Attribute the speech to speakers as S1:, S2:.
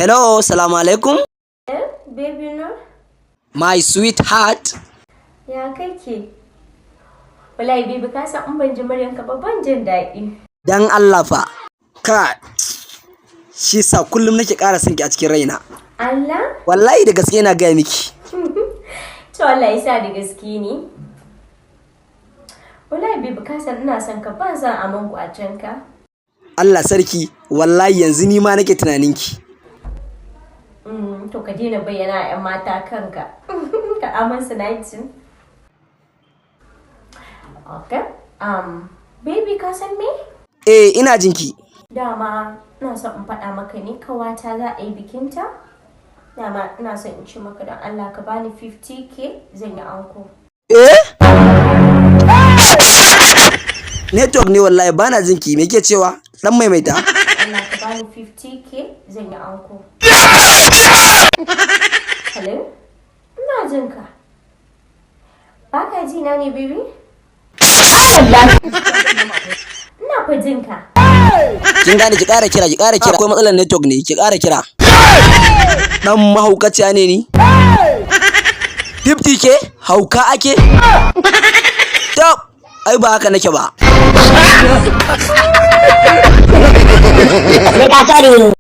S1: Hello, salamu alaikum.
S2: Baby Nur,
S1: My sweetheart.
S2: ya kake? Wallahi baby, ka san in ban ji muryanka ba ban jin daɗi.
S1: Dan Allah fa. Ka shi sa kullum nake ƙara son ki a cikin raina.
S2: Allah?
S1: Wallahi da gaske ina gaya miki.
S2: To, Allah ya sa da gaske ne. Wallahi baby, ka san ina son ka, ban san aman kwacen ka.
S1: Allah sarki, wallahi yanzu ni ma nake tunanin ki.
S2: To ka daina bayyana a 'yan mata kanka. Ka aman sinancin. Okay. Baby, ka san me?
S1: Eh, ina jinki.
S2: Dama ina son in faɗa maka ne, kawata za a yi bikinta. Dama ina son in ce maka, don Allah ka bani 50K, zan yi anko.
S1: Eh? Network ne wallahi, bana jinki. Me ke cewa? Dan maimaita.
S2: Allah ka bani 50K, zan yi anko. Hello? Ina jin ka. Ba ka ji na ne, baby? Ina fa jin ka.
S1: Kin gane, ki ƙara kira, ki ƙara kira. Akwai matsalar network ne, ki ƙara kira. Dan mahaukaciya ne ni. 50K, hauka ake? Tab, ai ba haka nake ba.
S3: Sai ka sani.